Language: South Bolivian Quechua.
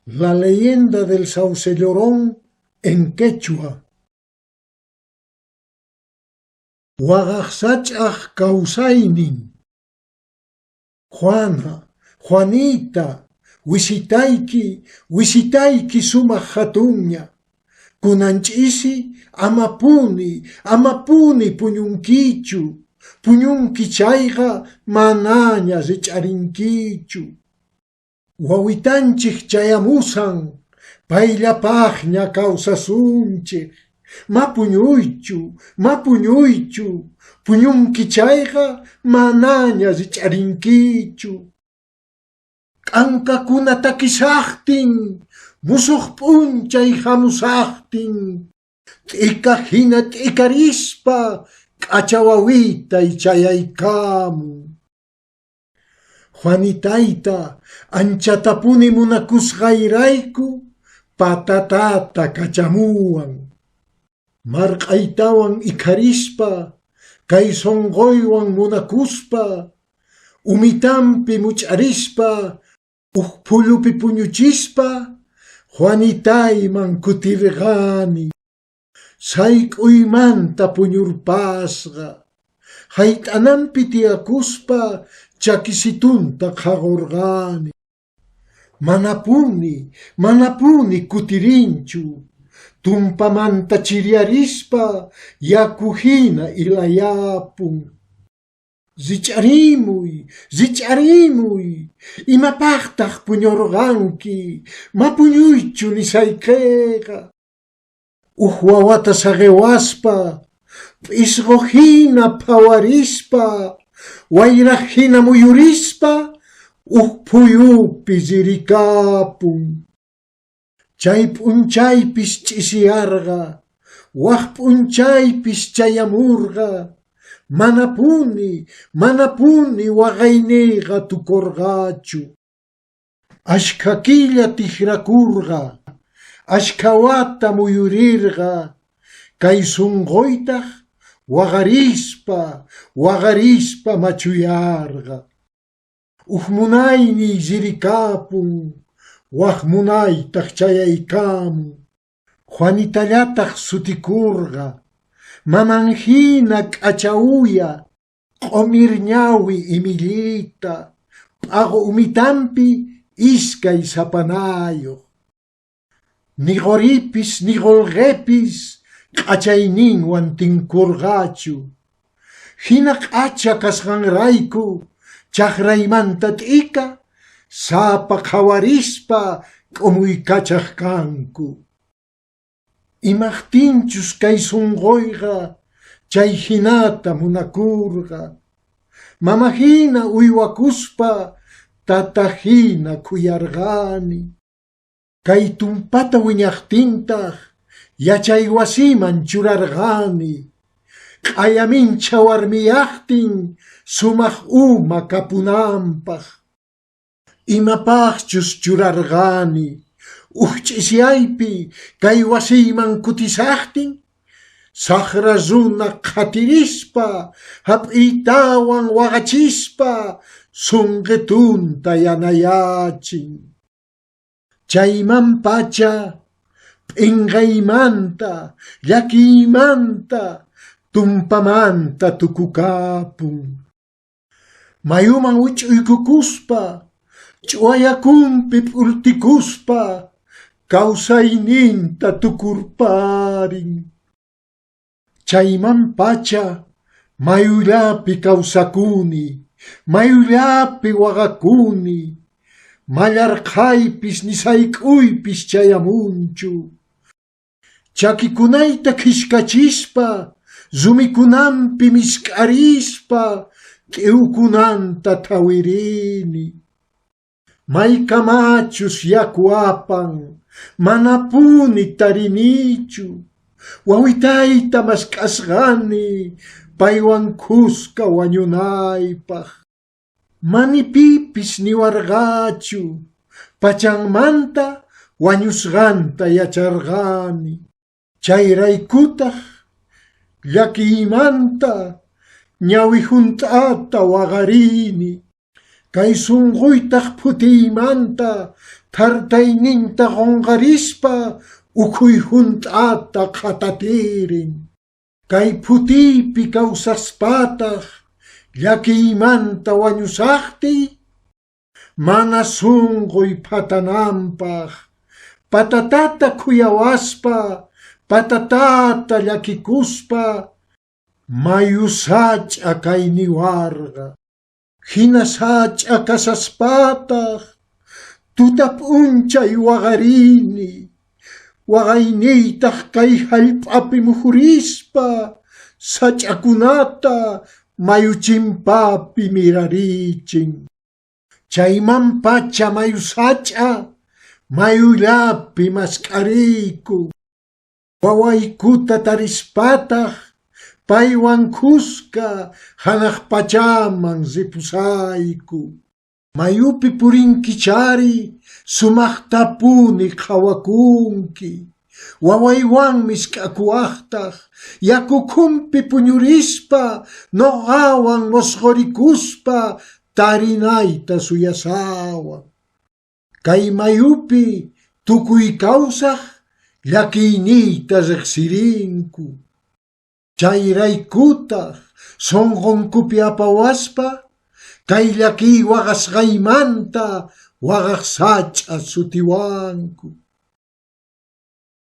La leyenda del Sauce Llorón en quechua. Waqaj sach'aj kawsaynin. Juana, Juanita, wisitayki, wisitayki sumaj jatunña. Kunan ch'isi amapuni, amapuni puñunkichu. Puñunki chayqa manaña rich'arinkichu. Wawitanchej chayamusan, payllapajña kawsasunchej. Ma puñuychu, ma puñuychu, puñunki chayqa manaña rich'arinkichu. K'ankakuna takishajtin, mosoj p'unchay jamushajtin, t'ika jina t'ikarispa k'acha wawitay chayaykamun. Juanitayta anchatapuni munakusqayrayku patatata kachamuwan. Marq'aytawan ikharispa, kay sonqoywan munakuspa, umitanpi much'arispa, uj phullupi puñuchispa, Juanitayman kutirqani. Sayk'uymanta puñurpasqa, hayt'ananpi tiyakuspa chakisitunta qhaqorqani. Manapuni, manapuni kutirinchu, tumpamanta chiriyarispa yaku jina ilayapun. Rich'arimuy, rich'arimuy, imapajtaj puñorqanki, ma puñuychu nisaykeqa. Uj wawata saqewaspa, p'isqo jina phawarispa, wayra jina muyurispa, uj phuyupi ririkapun. Chay p'unchaypis ch'isiyarqa, waj p'unchaypis chayamurqa, manapuni, manapuni waqayneyqa tukorqachu. Ashkha killa tijrakorqa, ashkha wata muyurerqa, kay sonqoytaj waqarispa, waqarispa machuyarqa. Uj munayniy ririkapun, waj munaytaj chayaykamun. Juanitallataj sutikorqa, maman jina k'acha uya, q'omer ñawi imillita, p'aqo umitanpi iskay sapanayoj. Ni qoripis ni qolqepis k'achayninwan tinkorqachu. Jina k'acha kasqanrayku chajraymanta t'ika sapa qhawarispa k'umuykachaj kanku. Imajtinchus kay sonqoyqa chay jinata munakorqa, mama jina uywakuspa tata jina khuyarqani. Kay tumpata wiñajtintaj yachaywasiman churarqani, q'aya minchha warmiyajtin sumaj uma kapunanpaj. Imapajchus churarqani, uj ch'isiyaypi kay wasiyman kutisajtin, sajra runa qhatirispa, jap'iytawan waqachispa sonqetunta yanayachin. Chaymanpacha p'enqaymanta, llakiymanta, tumpamanta tukukapun. Mayuman wich'uykukuspa, ch'uwa yakunpi p'ultikuspa, kawsayninta tukurparin. Chaymanpacha mayullapi kawsakuni, mayullapi waqakuni, mallarqhaypis ni sayk'uypis chayamunchu. Chakikunayta khishkachispa, rumikunanpi misk'arispa, t'iwkunanta thawirini. Maykamachus yaku apan, manapuni tarinichu. Wawitayta mask'asqani paywan khuska wañunaypaj. Mani pipis niwarqachu, pachanmanta wañusqanta yacharqani. Chayraykutaj llakiymanta ñawi junt'ata waqarini. Kay sonqoytaj phutiymanta thartayninta qonqarispa ukhuy junt'ata qhatatirin. Kay phutiypi kawsaspataj llakiymanta wañusajtiy, mana sonqoy phatananpaj, patatata khuyawaspa, patatata llakikuspa, mayu sach'a kayniwarqa. Jina sach'a kashaspataj tuta p'unchay waqarini, waqayniytaj kay jallp'api mujurispa sach'akunata mayu chimpapi mirarichin. Chaymanpacha mayu sach'a mayullapi mask'ariyku. Wawaykuta tarispataj paywan khuska janaj pachaman ripusayku. Mayupi purinkichari, sumajtapuni qhawakunki. Wawaywan misk'akuwajtaj, yaku ukhunpi puñurispa, noqawan mosqorikuspa tarinayta suyasawan. Kay mayupi tukuy kawsaj llakiyniyta rejsirinku. Chayraykutaj sonqonkupi apawaspa, kay llakiy waqasqaymanta waqaj sach'a sutiwanku.